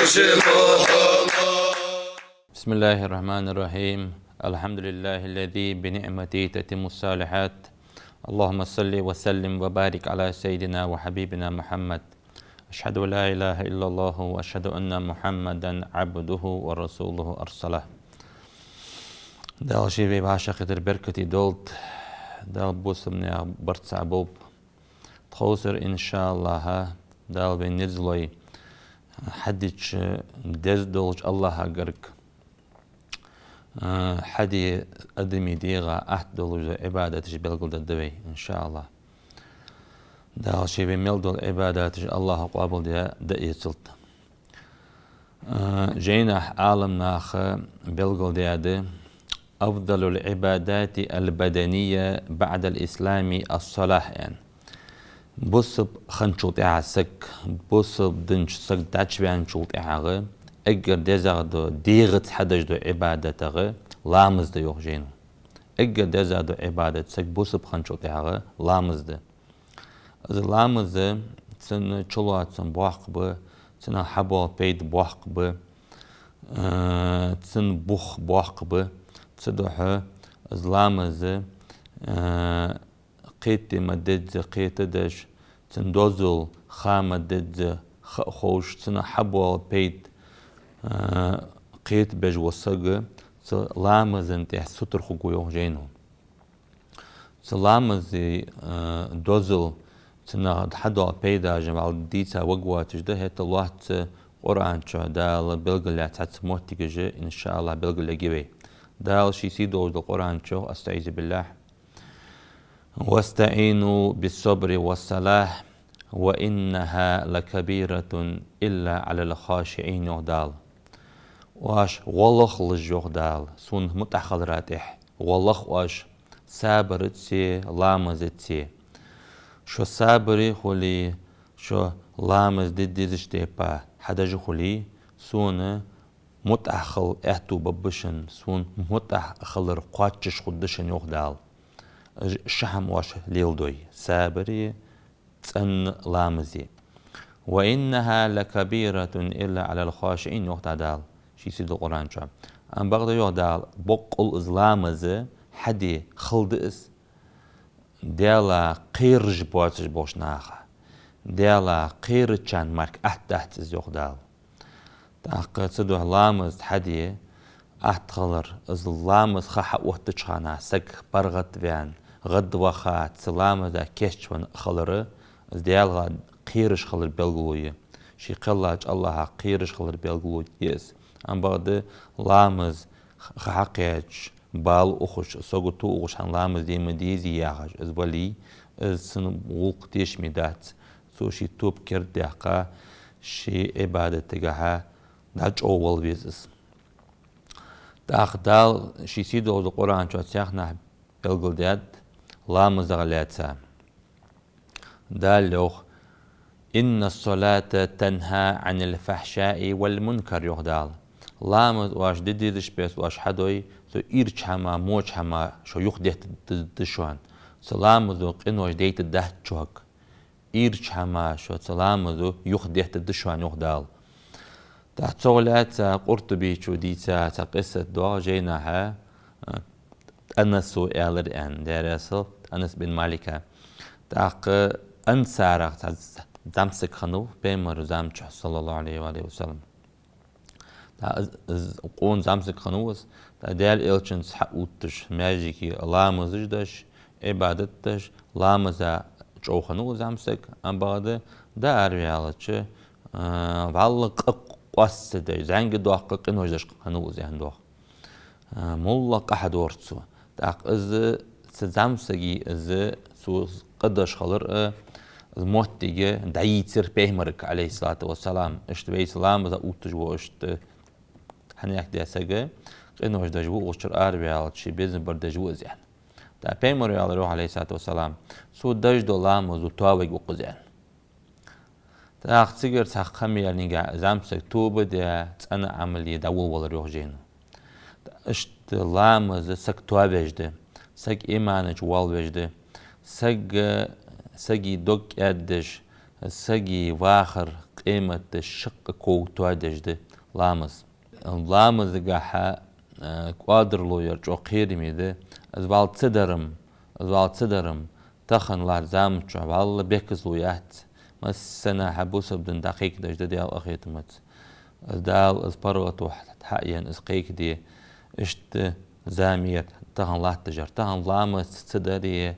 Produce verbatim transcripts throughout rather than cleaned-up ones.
بسم الله الرحمن الرحيم. الحمد لله الذي بنعمته تتم الصالحات. اللهم صل وسلم وبارك على سيدنا وحبيبنا محمد. أشهد أن لا إله إلا الله وأشهد أن محمدا عبده ورسوله أرسله. Дала ший вай вӀашагӀкхетар беркате долда. Дала бусалба наьха барт цхьа болба. Тховсара, иншааллахӀ, Дала вай низ лой хьадича деза долча АллахӀа гарга, а, хьаде адамий дегӀа атта долаш дола Ӏибадаташ белгалдергда вай, иншааллахӀ. Дала ший вай мел дола Ӏибадаташ АллахӀа къоабалдаь дӀаэцалда. А, жайнашка Ӏаламнаха белгалдаьд: «أفضل العبادات البدنية بعد الإسلام الصلاة», аьнна. Бусалба хинначул тӀехьагӀа саг, бусалба динчу саг дӀачувеначул тӀехьагӀа эггара дезагӀа дола, дегӀаца хьадеш дола Ӏибадатех ламаз да, йоах жайно. Эггара дезагӀа дола Ӏибадат саг бусалба хинначул тӀехьагӀа ламаз да. Из ламаз, цун чулоацам боккха ба, цунах хьабоала пайда боккха ба, а, цун бух боккха ба. Цудухьа из ламаз, а, кхетаде ма дезза кхетадеш, цун дозал ха ма дезза ха а ховш, цунах хьабоала пайда, а, кхетабеш вола саг цу ламаза тӀехь сутара хургва, йоах жайно. Цу ламаза, а, дозал, цунах хьадоала пайдаш вӀалла дийца варгвоацаш да, хӀаьта лоацца Къуръан чу Дала белгалъяь цхьацца моттигаш, иншааллахӀ, белгалъергья вай. Дала ший сий долаш дола Къуръан чу йоах: أستعيذ بالله. «واستعينوا بالصبر والصلاة وإنها لكبيرة إلا على الخاشعين», йоах Дала. Оаш гӀо лахалаш, йоах Дала, Сона мутӀахьа хилара тӀехь. ГӀо лаха оаш сабарца, ламазца. Шо сабаре хуле, шо ламаз де дезача тайпара хьадеш хуле, Сона мутӀахьа хила аьттув бергба шун, Сона мутӀахьа хилар кхоачаш хургда шун, йоах Дала. Ш-, ши хӀама оаш леладой: сабаре, цӀена ламазе. «وإنها لكبيرة إلا على الخاشعين», йоах Дала ший сий долча Къуръан чу. Амма бакъда, йоах Дала, боккъал из ламаз хьаде хала да из Даьлах кхераш боацаш болча наха. Даьлах кхерачарна мара атта дац из, йоах Дала. ТӀаккха цудухьа ламаз хьаде атта хилар, из ламаза ха хьаоттача хана саг паргӀатваьнна, гӀадваха, цу ламаза кийчвенна хилар, из Даьлах кхераш хилара белгало я. Ший кхеллача АллахӀах кхераш хилара белгало я из. Амма бакъда ламаза ха хьакхаьчача, бала ухаш, сагото ухаш хьона ламаз де ма дезий яхаш из вале, из цун гӀулакх тешаме дац. Цо ший тоба кердадаьккха, ший Ӏибадатагахьа дӀачӀоагӀвала веза из. ТӀаккха Дала ший сий долча Къуръан чу цхьаннахьа белгалдаьд ламазах лаьца. Дала йоах: «إن الصلاة تنهى عن الفحشاء والمنكر», йоах Дала. Ламаз оаш де дезача беса оаш хьадой, цу ийрча хӀамах, воча хӀамах шо юхадеттаргда шоана. Цу ламазо къинош дайтаргдац шуга. Ийрча хӀамах шо цу ламазо юхадеттаргда шоана, йоах Дала. ТӀаккха цох лаьца Къуртубечо дийца цхьа къиссат доагӀа жайнахьа, а, Анаса аьлар аьнна, Даьла раьза хилва Анас бин Малика. ТӀаккха ансарах цхьа зӀамсаг хиннав Пайхамара заман чухь, صلى الله عليه وعلى آله وسلم. ТӀаккха из, из къона зӀамсаг хиннав из, тӀаккха Даьла Элчанца хьаотташ, маьждиге ламазаш деш, Ӏибадат деш, ламаза чӀоагӀа хиннав из зӀамсаг, амма бакъда дӀаараваьлча, а, вӀалла къа къоастадеш, зӀамига доккха къинош деш хиннав из, аьнна доагӀа. А, моллагӀа къахьадора цо. ТӀаккха из, цу зӀамсага из, цо къа деш хилар, а, из моттиг дӀайийцар Пайхамарга, عليه الصلاة والسلام. Иштта вайца ламаза отташ ва, иштта хьанехк даь саг, къинош деш ва, укх чура араваьлча ший безам бар деш ва из, аьнна. ТӀаккха Пайхамара аьлар йоах, عليه الصلاة والسلام: «Цо деш дола ламазо тоавергва укхаза», аьнна. ТӀаккха цигара цхьа кхаъ ма яьллинге зӀамсаг тоба даь, цӀена Ӏамал е дӀаволавелар йоах жайно. Иштта ламаз саг тоавеш да, саг имана чу воалавеш да, саг, сага дог кӀаьддеш, сага вахар къ-, къематди шаккха ков тоадеш да ламаз. Ламазагахьа, э, кӀоадарло яр чӀоагӀа кхераме да. Из вӀалла ца дарам, из вӀалла ца дарам, тахан латтача заман чухь вӀалла бехказло яц. Массанахьа бусалба дин дӀакхайкадеш да Даьла къахетамца. Из Дала из паргӀато хьаенна, из кхайкаде, иштта зама яр тахан латташ яр. Тахан ламаз ца даре,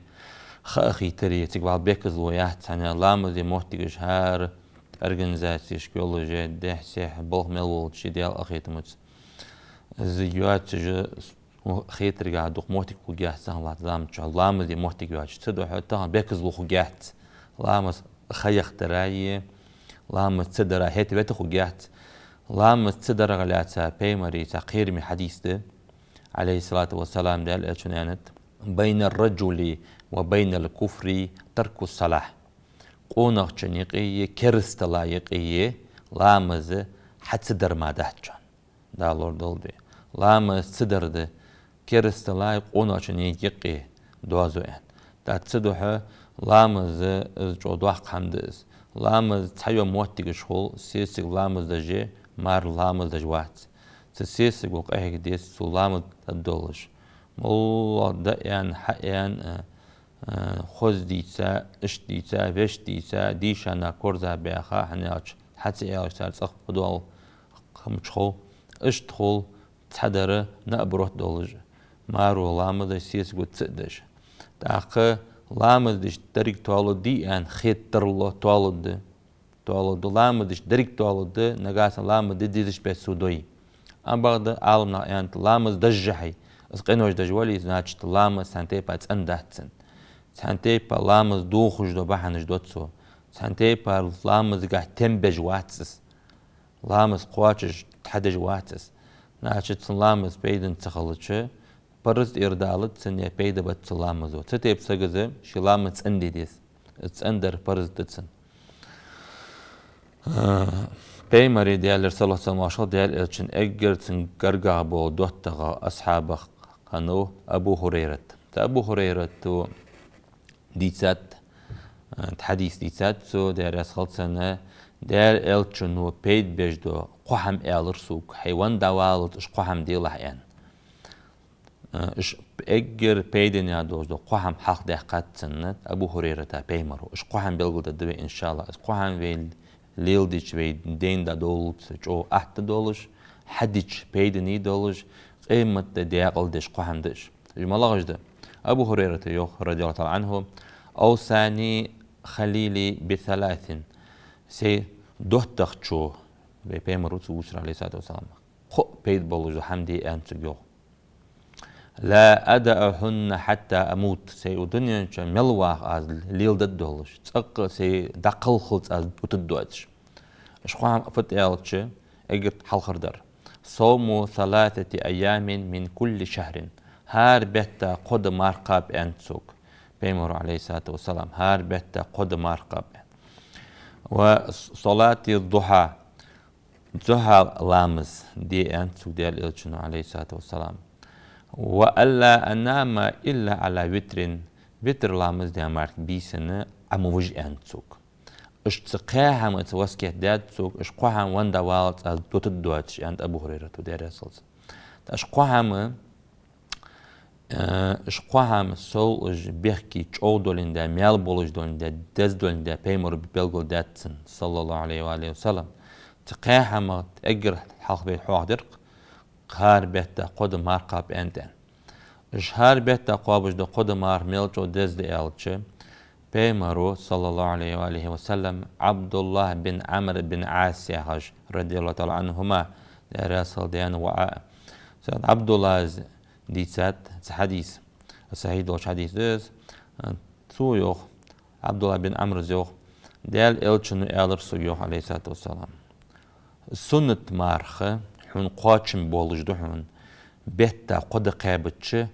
ха а хийтаре, цига вӀалла бехказло яц, хӀана аьлча ламаза моттигаш хӀара организацешка йолаш я, дехьа-сехьа болх мел волча Даьла къахетамца. Из йоацаш я, хетаргахьа дукха моттиг хургьяц тахан латтача заман чухь, ламаза моттиг йоацаш. Цудухьа тахан бехказло хургьяц. Ламаз ха яхийтаре, ламаз ца даре хӀета вета хургьяц. Ламаз ца дарах лаьца пайхамара цхьа кхераме хьадис да, Ӏалайхи ссалату вассалам, Даьла Элчано аьннад: «بين الرجل وبين الكفر ترك الصلاة». Къонахчун юкъеи керастала юкъеи ламаз хьа ца дар мара дац шоана. Дала лорадолда. Ламаз ца дар да керасталаи къонахчунни юкъе доазув аьнна. ТӀаккха цудухьа ламаз из чӀоагӀа доккха хӀама да из. Ламаз цхьайола моттигаш хул, сесаг ламаз деш я, мар ламаз деш вац. Цу сесаго къахьега деза цо ламаз дергдолаш. МоллагӀа да аьнна, хьааьнна, а, а, хоза дийца, иштта дийца, вешта дийца, дийшанна корзагӀбаьха, хӀана аьлча хьа ца аьлча цар цӀагӀа подвал хӀама чу хов, иштта хул, цхьадар наоборот долаш, маро ламаз деш, сесаго ца а деш. ТӀаккха ламаз деш деррига тоалургдий аьнна хетаргдолаш тоалургда. Тоалургда, ламаз деш деррига тоалургда, нагахьа санна ламаз де дезача беса цо дой. Амма бакъда Ӏаламнаха аьннад, ламаз деш хьай, из къинош деш вале, значит, ламаз цхьан тайпара цӀена дац цун. Цхьан тайпара ламаз дохаш дола бахьанаш ду цо. Цхьан тайпара ламазагахьа тем беш вац из. Ламаз кхоачаш хьадеш вац из. Значит, цун ламаз пайдана ца хилча, парз тӀера далац цунна, е пайда бац цу ламазо. Цу тайпа саго ший ламаз цӀенде деза. Из цӀендар парз да цун. А, пайхамара, Даьлера салот-салам хилда цунна, Даьла Элчан эггара цун гаргагӀа бола доттагӀа асхьабех хиннав Абу ХӀурайрат. Цу Абу ХӀурайрата дийцад, а, хьадис дийцад цо, Даьла раьза хилва цунна, Даьла Элчано пайда беш дола кхо хӀама аьлар сога, хьай венна дӀаваллалца уж кхо хӀама делахь аьнна. А, уж эггара пайдане долаш дола кхо хӀама хьалхадаьккхад цунна Абу ХӀурайрата пайхамаро. Уж кхо хӀама белгалдергда вай, иншааллахӀ. Уж кхо хӀама вай леладича вай ден дӀадолалуц чӀоагӀа атта долаш, хьадича пайдане долаш, къематди даькъала деш кхо хӀама да уж. Уж малагӀаш да? Абу ХӀурайрата йоах, радияллахӀу таӀала ӀанхӀу: «أوصاني خليلي بثلاث». Сай доттагӀчо, вай пайхамар ва цо вувцар, Ӏалайхи ссалату вассалам, кхо пайда болаш дола хӀама де аьннад сога, йоах. «لا أدعهن حتى أموت». Сай укх дунен чу мел вах аз леладергдолаш, цӀаккха сай дӀакхалхалца аз дутаргдоацаш. Уж кхо хӀама фуд аьлча, эггара хьалхардар: «صوم ثلاثة أيام من كل شهر». ХӀара бетта кхо ди марха кхаба аьннад сога пайхамаро, Ӏалайхи ссалату вассалам, хӀара бетта кхо ди марха кхаба аьнна. «وصلاة الضحى». Зухьа ламаз де аьннад сога Даьла Элчано, Ӏалайхи ссалату вассалам. «وألا أنام إلا على وتر». Витр ламаз де мара бийсанна Ӏо ма вижа аьннад сога. Уж цу кхаь хӀамаца васкет даьд сога, уж кхо хӀама венна дӀаваллалца аз дутаргдоацаш, аьннад Абу ХӀурайрата, Даьла раьза хилва цунна. ТӀаккха уж кхо хӀама, э, уж кхо хӀама сов уж бехке чӀоагӀа доландаь, маьл болаш доландаь, деза доландаь пайхамаро белгалдаьд цунна, саллаллахӀу Ӏалайхи ва алихи ва саллам. Цу кхаь хӀамах эггара хьалха вай хьоахадир-кх хӀара бетта кхо ди марха кхаба аьннад. Уж хӀара бетта кхоабаш дола кхо ди марха мел чӀоагӀа деза да аьлча, пайхамаро, саллаллахӀу Ӏалайхи ва алихи ва саллам, ӀабдуллахӀ бин Ӏамр бин Ӏас яхаш, радияллахӀу таӀала ӀанхӀума, Даьла раьза хилва царна, ваӀа. Цу ӀабдуллахӀас дийцад цхьа хьадис, сахьихь долча хьадис да из. Цо йоах, ӀабдуллахӀ бин Ӏамрас йоах: Даьла Элчано аьлар сога, йоах, Ӏалайхи ссалату вассалам: «Суннат марха хьона кхоачам болаш да хьона, бетта кхо ди кхаьбача,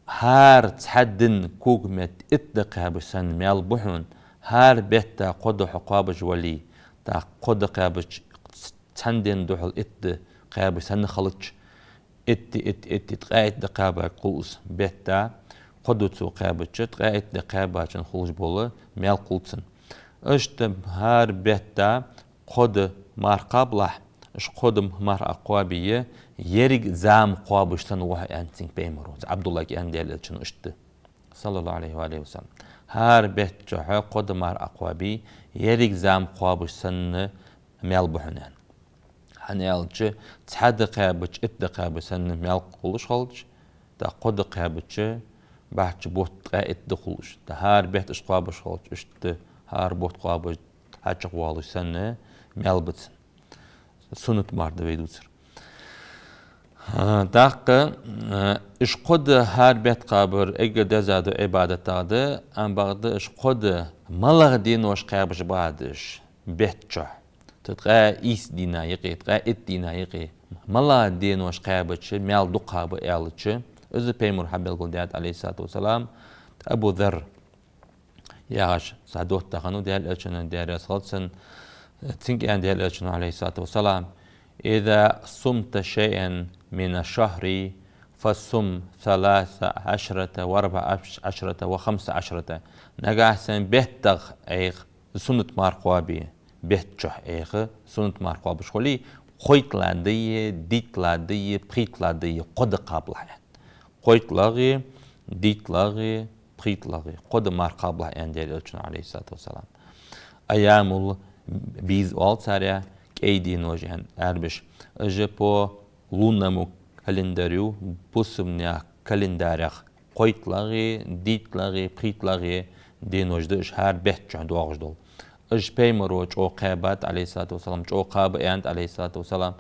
хӀара цхьа ден когаметта итт ди кхаьбача санна маьл ба хьона, хӀара бетта кхо ди хьо кхоабаш вале, тӀаккха кхо ди кхаьбача цхьан ден духьал итт ди кхаьбача санна хилча, итт, итт, итт, итт, ткъаь итт ди кхаьбача хул из бетта, кхо ди цо кхаьбача, ткъаь итт ди кхаьбачун хулаш бола маьл хул цунна. Иштта хӀара бетта кхо ди марха кхабалахь, уж кхо ди марха а кхоабе, еррига зама кхоабаш санна ва хьо, аьннад цунга пайхамаро. Цу Ӏабдуллахьага аьннад Даьла элчано иштта, саллаллахӀу Ӏалайхи ва алихи ва саллам. ХӀара бетта чухь кхо ди марха а кхоабе, еррига зама кхоабаш санна маьл ба хьона, аьнна. ХӀана аьлча, цхьа ди кхаьбача итт ди кхаьбача санна маьл хулаш хилча, тӀаккха кхо ди кхаьбача баьчча бутт ткъаь итт ди хулаш. ТӀаккха хӀара бетта уж кхоабаш хилча, иштта хӀара бутт кхоабаш, хьачух воалаш санна маьл ба цунна. Суннат марха да вай дувцар. ТӀаккха, э, уж кхо ди хӀара бетта кхабар эггара деза дола Ӏибадатех да, амма бакъда уж кхо ди малагӀа денош кхаьбача ба хьадеш бетта чухь. Цу ткъаь ийс дийнахьа юкъе, ткъаь итт дийнахьа юкъе малагӀа денош кхаьбача маьл дукха ба аьлча, из пайхамаро хьабелгалдаьд, Ӏалайхи ссалату вассалам. Абу Зарр яхаш цхьа доттагӀа хиннав Даьла элчанна, Даьла раьза хилва цунна, цунга аьннад Даьла элчано, Ӏалайхи ссалату вассалам: «إذا صمت شيئا من الشهر فصم ثلاث عشرة وأربع عشرة وخمس عشرة». Нагахьа санна беттагӀа Ӏайха суннат марха кхоабе, бетта чухь Ӏайха суннат марха кхоабаш хуле, кхойтталагӀа ди, дийтталагӀа ди, пхийтталагӀа ди, кхо ди кхабалахь, аьннад. КхойтталагӀеи, дийтталагӀеи, пхийтталагӀеи, кхо ди марха кхабалахь, аьннад Даьла элчано, Ӏалайхи ссалату вассалам. Айямул бийз оал царех, кӀай денош, аьнна, Ӏарбаша. Уж по лунному календарю, бусалба наьха календарех кхойтталагӀеи, дийтталагӀеи, пхийтталагӀеи денош да уж хӀара бетта чухь доагӀаш дола. Уж пайхамаро чӀоагӀа кхаьбад, Ӏалайхи ссалату вассалам, чӀоагӀа кхаба, аьннад, Ӏалайхи ссалату вассалам.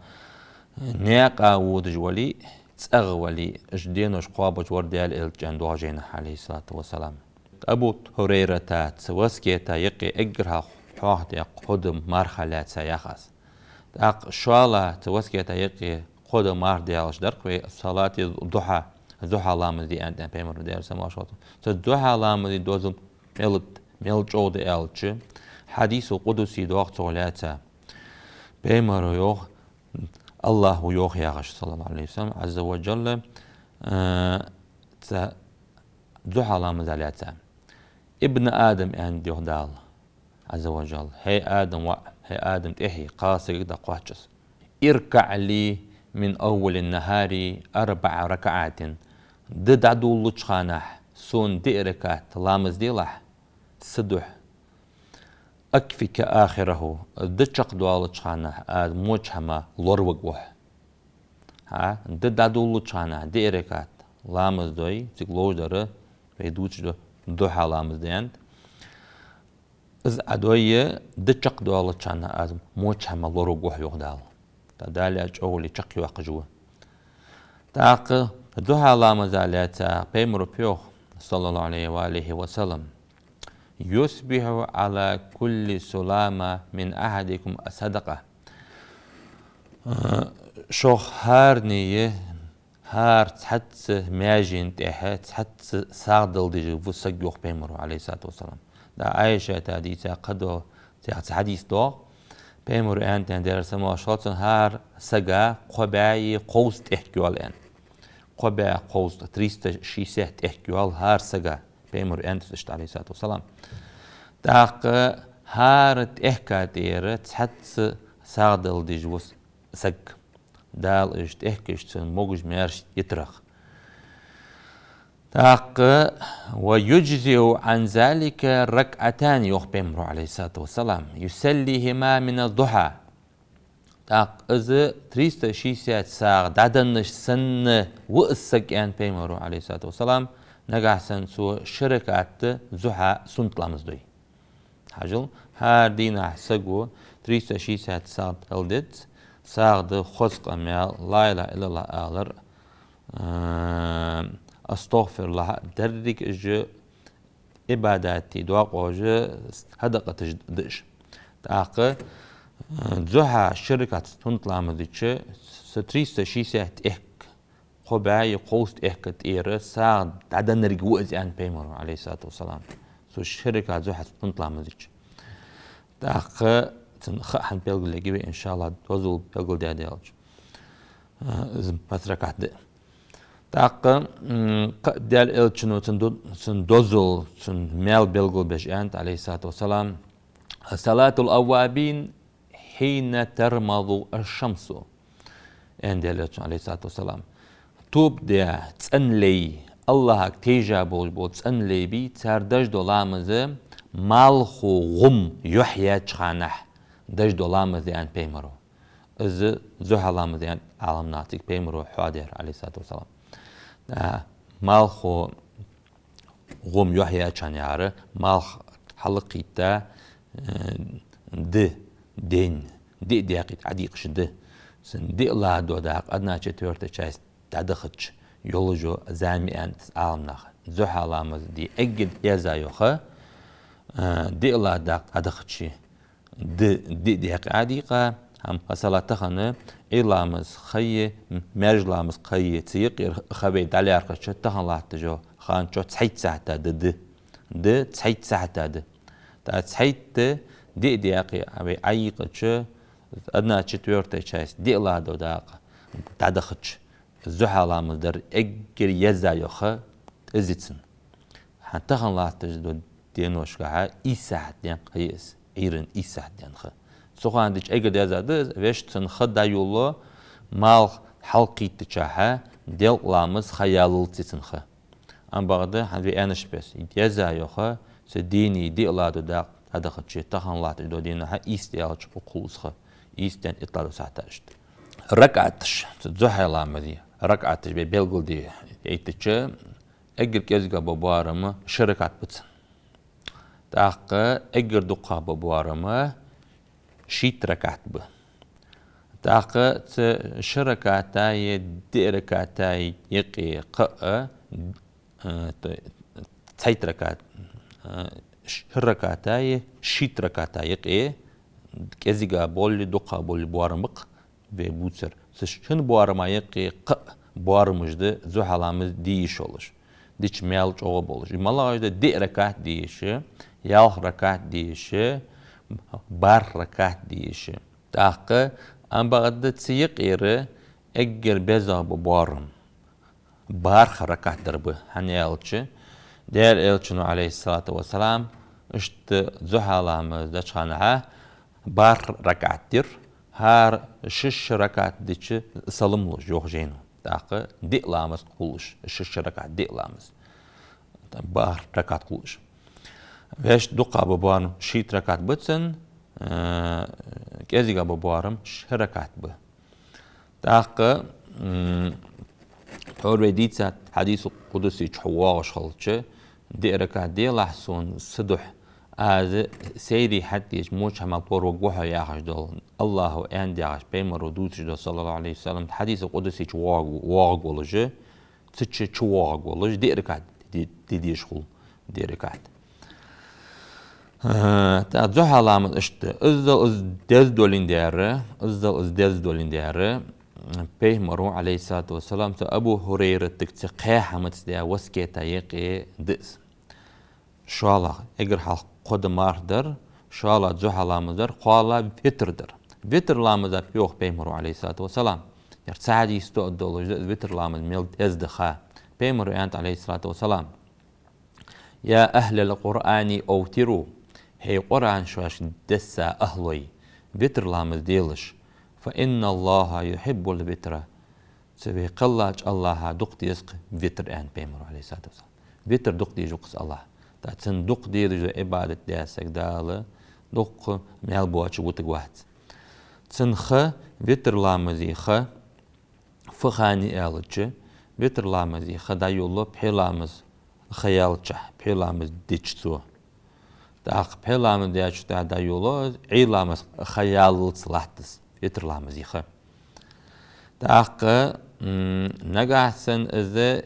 Наькъа водаш вале, цӀагӀа вале, уж денош кхоабаш вар Даьла элча, аьннад, догӀа жайнахьа, Ӏалайхи ссалату вассалам. Абу Хурайрата цу васкета юкъе эггара хьалха хьоахадаь кхо ди марха лаьца, йоах аз. ТӀаккха шоллагӀа цу васкета юкъе кхо ди марха даьлча дар-кх вай салати духьа, духьа ламаз де, аьннад пайхамаро, Даьла салам-моаршал хилда цунна. Цу духьа ламаза дозал мел, мел чӀоагӀа да аьлча, хьадисул къудси доагӀа цох лаьца. Пайхамаро йоах, АллахӀо йоах яхаш, саллаллахӀу Ӏалайхи ва саллам, Ӏазза ва жалла, э, цу духьа ламаза лаьца. «ابن آدم», аьннад йоах Дала, Ӏазза ва жалла, хӀай Адама воӀ, хӀай Адама тӀехье, кхалсаг да кхоаччас. «اركع لي من أول النهار أربع ركعات». Ди дӀадоаллача хана сона диъ ракаӀат ламаз делахь са духьа. «أكفك آخره». Ди чакхдоаллача хана аз моча хӀама лоравергва хьо. ХӀа, ди дӀадоаллача хана диъ ракаӀат ламаз дой, цига ловш дар вай дувцаш да духьа ламаз да, аьннад. Из Ӏа дой, ди чакхдоаллача хана аз моча хӀама лоравергва хьо, йоах Дала. ТӀаккха Дала чӀоагӀа чакхйоаккхаш ва. ТӀаккха духьа ламаза лаьца пайхамаро йоах, саллаллахӀу Ӏалайхи ва алихи ва саллам: «يصبح على كل سلامى من أحدكم صدقة». Э, шух хӀаране, хӀара цхьацца маьжен тӀехьа цхьацца сагӀа дала дезаш ва саг, йоах пайхамаро, Ӏалайхи ссалату вассалам. ТӀаккха Ӏайшата дийца кхыдола цхьа хьадис доагӀа. Пайхамаро аьннад, Даьла салам-моаршал хилда цунна, хӀара сага кхо бӀаьи кховзткъа тӀехк йоалл, аьннад. Кхо бӀаь кховзткъа, триста шестьдесят тӀехк йоалл хӀара сага, пайхамаро аьннад иштта, Ӏалайхи ссалату вассалам. ТӀаккха хӀара тӀехка тӀера цхьацца сагӀа дала дезаш ва саг. Дала уж тӀехкаш цунна могаш-маьрша йитарах. ТӀаккха: «ويجزئ عن ذلك ركعتان», йоах пайхамаро, Ӏалайхи ссалату вассалам, «يصليهما من الضحى». ТӀаккха из триста шестьдесят сагӀа дӀаденнача санна ва из саг, аьннад пайхамаро, Ӏалайхи ссалату вассалам, нагахьа санна цо ши ракаӀат зухьа суннат ламаз дой. Хьажал, хӀара дийнахьа саго триста шестьдесят сагӀа дала деза, сагӀа да хоза къамаьл, ла илахӀа иллаллахӀ алар, э, астагӀфируллахӀ, деррига уж Ӏибадатий доакъош, садакъаташ да уж. ТӀаккха, э, зухьа ши ракаӀат суннат ламаз дича, цу триста шестьдесят тӀехк, кхо бӀаьи кховзткъа тӀехка тӀера сагӀа дӀаденнарг ва из, аьннад пайхамаро, Ӏалайхи ссалату вассалам. Цу ши ракаӀат зухьа суннат ламаз дича. ТӀаккха цун ха хӀанз белгалъергья вай, иншааллахӀ, дозал белгалдаьд аьлча. Э, из пац ракаӀат да. ТӀаккха, м, кхы а Даьла элчано цун до-, цун дозал, цун маьл белгалбеш аьннад, Ӏалайхи ссалату вассалам: «صلاة الأوابين حين ترمض الشمس. Аьннад Даьла Элчано, عليه الصلاة والسلام. Тоба даь цӀена лай, АллахӀага тайжа болаш бола цӀена лай бий, цар деш дола ламаз малхо гӀум юхь яьча хана деш дола ламаз да, аьннад пайхамаро. Из зухьа ламаз да, аьннад Ӏаламнаха, цига пайхамаро хьоадаьр, عليه الصلاة والسلام. А, малхо гӀум юхь яьча хана яхар, малх хьалкхийтта, э, ди, ден, диъ даькъе Ӏодийкъача ди. Цун диълагӀа дола дакъа, одна четвёртая часть, дӀадахача йолаш йола зама, аьннад Ӏаламнаха. Зухьа ламаз де эггара деза йола ха, э, диълагӀа дакъа дӀадахача ди, диъ даькъе Ӏодийкъа, хӀама, масала, тахан Ӏуйра ламаз ха я, маьркӀажа ламаз ха я, цу юкъера ха вай дӀалаьрхӀача, тахан латташ йола ха чу цхьайтта сахьата да ди. Ди цхьайтта сахьата да. ТӀаккха цхьайтта диъ даькъе вай Ӏойийкъача, одна четвёртая часть, диълагӀа дола дакъа дӀадахача, зухьа ламаз дар эггара еза йола ха из я цун. ХӀанз тахан латташ долча деношкахьа ийс сахьат даьнна ха я из, Ӏуйран ийс сахьат даьнна ха. Цу хана дича эггара деза да из, вешта, цун ха дӀайолалу малх хьалкхийттачахьа, делкъа ламаз ха яллалца я цун ха. Амма бакъда, хӀанз вай аьннача беса, еза йола ха, цу дийнахьа диълагӀа дола дакъа дӀадахача, тахан латташ долча деношкахьа ийс даьлча, укх хул из ха, ийс даьнна итлагӀа дола сахьат да иштта. РакаӀаташ, цу зухьа ламаза ракаӀаташ вай белгалдаь эттача, эггара кӀезига бола боарам ши ракаӀат ба цун. ТӀаккха эггара дукхагӀа бола боарам шийтта ракаӀат ба. ТӀаккха цу ши ракаӀатаи диъ ракаӀатаи юкъе кхы а, э, т-, цхьайтта ракаӀат, э, ши ракаӀатаи шийтта ракаӀатаи юкъе кӀезига бола, дукхагӀа бола боарам ба-кх вай бувцар. Цу шин боарама юкъе кхы а боарамаш да зухьа ламаз де йиш йолаш, дича маьл чӀоагӀа болаш. Из малагӀаш да? Диъ ракаӀат де йиш, ялх ракаӀат де йиш, барх ракаӀат де йиш. ТӀаккха, амма бакъда, цу юкъера эггара безагӀа бола боарам барх ракаӀат дар ба, хӀана аьлча Даьла Элчано, عليه الصلاة والسلام, иштта зухьа ламаз деча хана барх ракаӀат дир, хӀара шишша ракаӀат дича салам луш, йоах жайно. ТӀаккха диъ ламаз хул уж, шишша ракаӀат диъ ламаз. Барх ракаӀат хул уж. Вешта, дукхагӀа бола боарам шийтта ракаӀат ба цун, э, кӀезига бола боарам ши ракаӀат ба. ТӀаккха, м, тхьовра вай дийцад хьадисул къудси чу воагӀаш хилча, диъ ракаӀат делахь сона са духьа, аз сайре хьатӀадеча воча хӀамал тӀорваргва хьо яхаш дола, АллахӀо аьннад яхаш, пайхамаро дувцаш дола, صلى الله عليه وسلم, хьадисул къудси чу воагӀа-, воагӀаргволаш, цу чу чувоагӀаргволаш, диъ ракаӀат де-, де дезаш хул, диъ ракаӀат. Э, тӀаккха зухьа ламаз иштта. Иззал из деза доландаь, иззал из деза доландаь, пайхамаро, عليه الصلاة والسلام, цу Абу ХӀурайратага цу кхаь хӀамаца даь васкета юкъе да из. ШоллагӀа, эггара хьалха кхо ди марха дар, шоллагӀа зухьа ламаз дар, кхоалагӀа витр дар. Витр ламаз да, йоах пайхамаро, عليه الصلاة والسلام. Ер цхьа хьадис тоъаргдолаш да из, витр ламаз мел деза да ха. Пайхамаро аьннад, عليه الصلاة والسلام: يا أهل القرآن أوتروا, хӀей Къуръан шоашка десса ахӀлой, витр ламаз делаш, فإن الله يحب الوتر, цу вай кхеллача АллахӀа дукха деза-кх витр, аьннад пайхамаро, عليه الصلاة والسلام. Витр дукха деза ва-кх из АллахӀа. ТӀаккха цунна дукха дезаш дола Ӏибадат даь саг Дала дукха маьл боацаш вутаргвац. Цун ха, витр ламаза ха, фу хана я аьлча, витр ламаза ха дӀайолалу пхье ламаз ха яьлча, пхье ламаз дича цо. ТӀаккха пхье ламаз даьчул тӀехьагӀа дӀайолалу, Ӏуйра ламаз ха яллалца латт из, витр ламаза ха. ТӀаккха, м, нагахьа санна из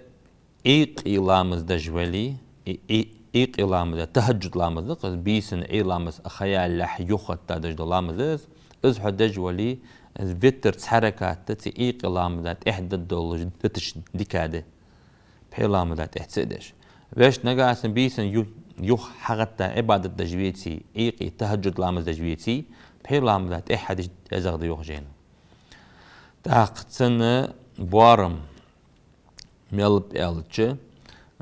Ӏуйкъе ламаз деш вале, и, и, Ӏуйкъе ламаз, тахӀаджуд ламаз да-кх из, бийсан Ӏуйра ламаз ха ялалехь юхатта деш дола ламаз да из, из хьо деш вале, из витр цхьа ракаӀат цу Ӏуйкъе ламаза тӀехьа дергдолаш дитача дика да. Пхье ламаза тӀехьа ца а деш. Вешта, нагахьа санна бийсан ю-, юха хьагӀатта Ӏибадат деш веце, Ӏуйкъе тахӀаджуд ламаз деш веце, пхье ламаза тӀехьа хьадича дезагӀа да, йоах жайно. ТӀаккха цун боарам мел ба аьлча,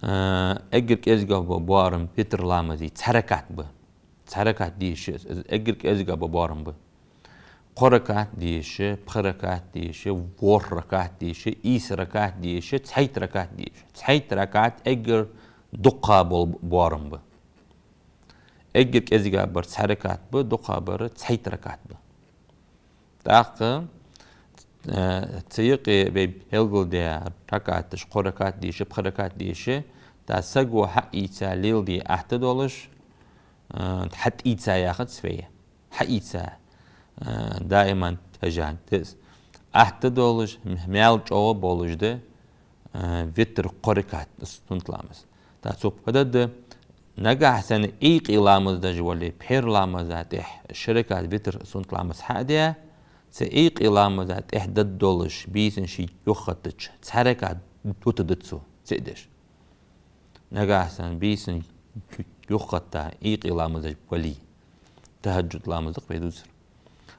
э, эггара кӀезига бола боарам витр ламаза цхьа ракаӀат ба. Цхьа ракаӀат де йиш я из, из эггара кӀезига бола боарам ба. кхо ракаӀат дезаш, пхи ракаӀат дезаш, ворхӀ ракаӀат дезаш, ийс ракаӀат дезаш, цхьайтта ракаӀат дезаш. Цхьайтта ракаӀат эггара дукха бола боарам ба. Эггара кӀезига бар цхьа ракаӀат ба, дукха бар цхьайтта ракаӀат ба. ТӀаккха, э, цу юкъе вай белгалдаь ракаӀаташ, кхо ракаӀат дезаш, пхи ракаӀат дезаш, тӀаккха саго хьаийца леладе атта долаш, э, хьатӀаийца яхац вай. Хьаийца, э, даиман тӀажан тез. Атта долаш, м-, маьл чӀоагӀа болаш да, э, витр кхо ракаӀат суннат ламаз. ТӀаккха цо фу дергда, нагахьа санна Ӏуйкъе ламаз деш вале, пхьера ламаза тӀехьа ши ракаӀат витр суннат ламаз хьа а даь, цу Ӏуйкъе ламаза тӀехьа дергдолаш, бийсан ше юхахаттача, цхьа ракаӀат дутаргда цо, цу а деш. Нагахьа санна бийсан юхахатта Ӏуйкъе ламаз деш вале, тахӀаджуд ламаз да-кх вай дувцар.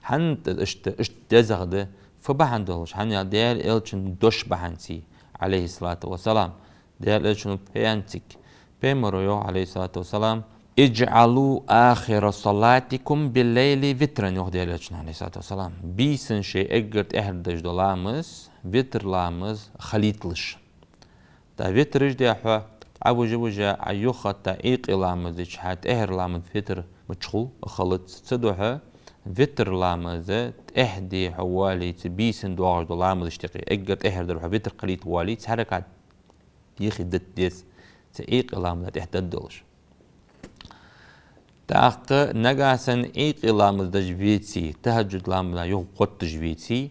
ХӀана иштта, иштта дезагӀа да, фу бахьан долаш, хӀана аьлча Даьла Элчан дош бахьанца, Ӏалайхи ссалату вассалам, Даьла Элчано фу аьннад цига. Пайхамаро йоах, Ӏалайхи ссалату вассалам: «اجعلوا آخر صلاتكم بالليل وترا», йоах Даьла Элчано, Ӏалайхи ссалату вассалам. Бийсан шоай эггара тӀехьара деш дола ламаз витр ламаз хилийталаш. ТӀаккха витр деш хьо, Ӏа вижа-вижа, Ӏа юхахатта Ӏуйкъе ламаз дича, хьа тӀехьара ламаз витр мичахьа хул, хилац. Цудухьа витр ламаз тӀехьа де хьо воале, цу бийсан доагӀаш дола ламазашта юкъе эггара тӀехьара дар хьо витр хилийта воале, цхьа ракаӀат дехе дита деза, цу Ӏуйкъе ламаза тӀехьа дергдолаш. ТӀаккха нагахьа санна Ӏуйкъе ламаз деш веце, тахӀаджуд ламаза юхагӀотташ веце,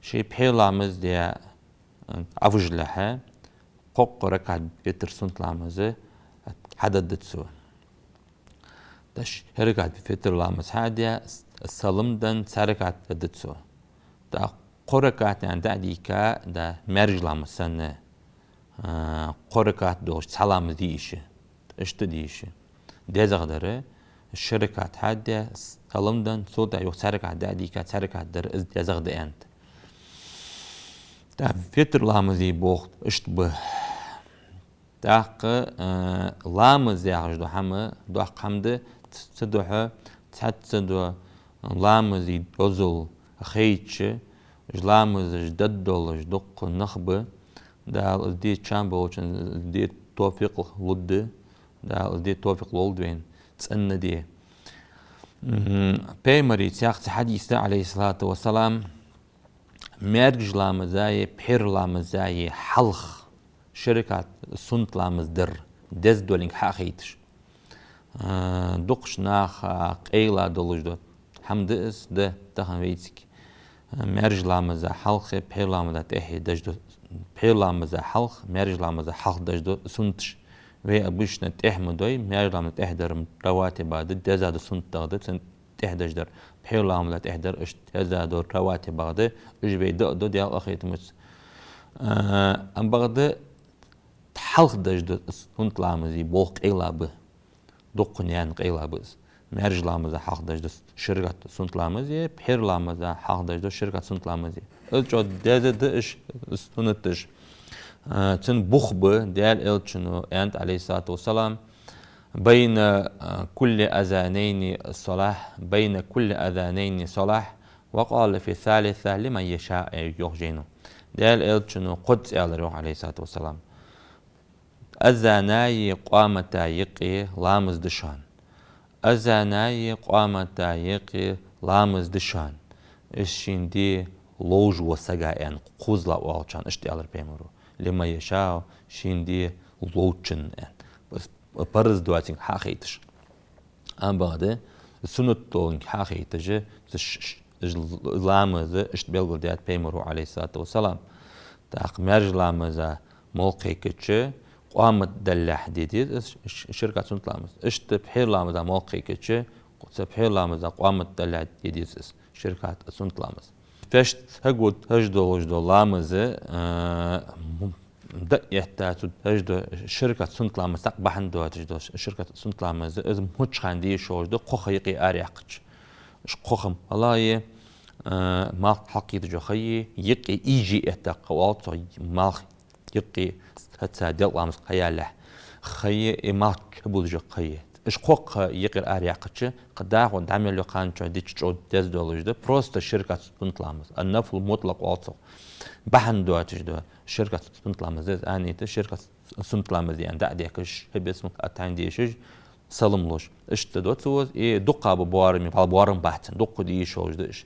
ше пхьера ламаз даь Ӏовижалехьа, кхо-кхо ракаӀат витр суннат ламаз хьадергда цо. ТӀаккха ши ракаӀат витр ламаз хьа а даь, салам денна, цхьа ракаӀат дергда цо. ТӀаккха кхо ракаӀат аьнна дӀа а дийхка, да, маьркӀажа ламаз санна, а, кхо ракаӀат долаш цхьа ламаз де йиш я. Иштта де йиш я. ДезагӀа дар, ши ракаӀат хьа а даь, салам денна, цул тӀехьа юха цхьа ракаӀат дӀа а дийхка, цхьа ракаӀат дар, из дезагӀа да аьннад. ТӀаккха витр ламаза болх иштта ба. ТӀаккха, э, ламаз яхаш дола хӀама, доккха хӀама да, ц-, цудухьа цхьацца дола ламаза дозал хайча, уж ламазаш дергдолаш дукха нах ба. Дала из де чам болчунна из де тофикъ лургда. Дала из де тофикъ лолда вайна цӀена де. М, Пайхамара цхьаькха цхьа хьадис да, Ӏалайхи ссалату вассалам, маьркӀажа ламазаи пхьера ламазаи хьалха ши ракаӀат суннат ламаз дар деза долга хьахайташ. А, дукхача наха къайла долаш дола хӀама да из, да, тахан вайцига. А, маьркӀажа ламаза хьалхеи пхьера ламаза тӀехьеи деш дола, пхьера ламаза хьалха, маьркӀажа ламаза хьалха деш дола суннаташ. Вай обычно тӀехьа ма дой, маьркӀажа ламаза тӀехьа дар раватиб да, деза дола суннат дагӀа да, цун тӀехьа деш дар, пхьера ламаза тӀехьа дар, иштта деза дола раватиб дагӀа да, уж вай даь а ду, Даьла къахетамца. А, ам бакъда хьалха деш дола суннат ламаза болх къайла ба. Дукха наьна къайла ба из. МаьркӀажа ламаза хьалха деш дола ши ракаӀат суннат ламази, пхьера ламаза хьалха деш дола ши ракаӀат суннат ламази. Из чӀоагӀа деза да уж суннаташ. А, цун бух ба, Даьла Элчано аьннад, Ӏалайхи ссалату вассалам: «بين كل أذانين صلاة، بين كل أذانين صلاة، وقال في الثالثة لمن يشاء», йоах жайно. Даьла Элчано кхозза аьлар, йоах, Ӏалайхи ссалату вассалам: «Азанаи къаматаи юкъе ламаз да шоана. Азанаи къаматаи юкъе ламаз да шоана, из шийна де ловш вола сага», аьнна, кхозлагӀа оалачоа, иштта аьлар Пайхамаро. «لمن يشاء», шийна де ловчоа, аьнна. Парз доацилга хьахайташ. Ам бакъда суннат долга хьахайташ, ш-, ш-, ш-, ламаз иштта белгалдаьд Пайхамаро, Ӏалайхи ссалату вассалам. ТӀаккха маьркӀажа ламаза молла кхайкача, къамат далехьа де деза из ш-, ш-, ши ракаӀат суннат ламаз. Иштта пхьера ламаза молла кхайкача, цу пхьера ламаза къамат далехьа де деза из ши ракаӀат суннат ламаз. Фешта саго деш долаш дола ламаз, а, м-, дӀаэтта цо деш дола ши ракаӀат суннат ламаз, цхьаккха бахьан доацаш дола ши ракаӀат суннат ламаз, из мичча хана де йиш йолаш да, кхо ха юкъе араяьккхача. Уж кхо ха малагӀа я, а, малх хьалкхеташ йола ха я, юкъе ийжа этта ха оал цох, малх юкъе саца делкъа ламаз кхаялехь ха я, и малх чубузаш йола ха я. Уж кхоккха юкъера араяьккхача, кхы дӀахо дӀа мел йола хана чу дича чӀоагӀа деза долаш да, просто ши ракаӀат суннат ламаз. Ан-нафл мутлакъ оал цох. Бахьан доацаш да, ши ракаӀат суннат ламаз деза аьнна, ши ракаӀат суннат ламаз де аьнна дӀа а дехкаш, хӀабисмал атхьани дешаш, салам луш. Иштта да цо из, и дукха ба боарам, вала боарам бац, дукха де йиш йолаш да уж.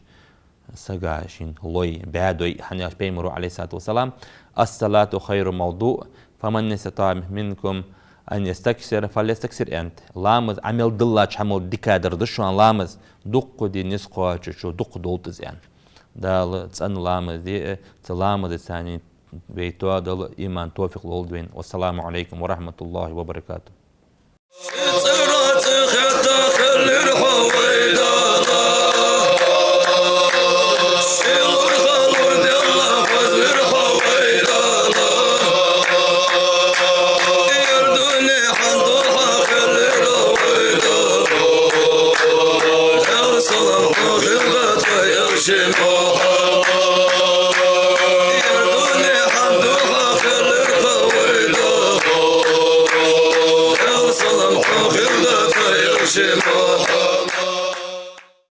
Сага шийна лой, баь дой, хӀана аьлча Пайхамара, Ӏалайхи ссалату вассалам: «Ас-салату хайрун мавдуӀ, фаман истатаӀа минкум ан ястаксира, фальястаксир», аьннад. Ламаз Ӏамал диллача хӀамал дикадар да шоана ламаз, дукха де низ кхоачачо дукха долда из, аьнна. Дала цӀена ламаз де, цу ламазаца вай тоадала иман, товфикъ лолда вайна. Вассаламу Ӏалайкум ва рахьматуллахӀи ва баракатухӀ.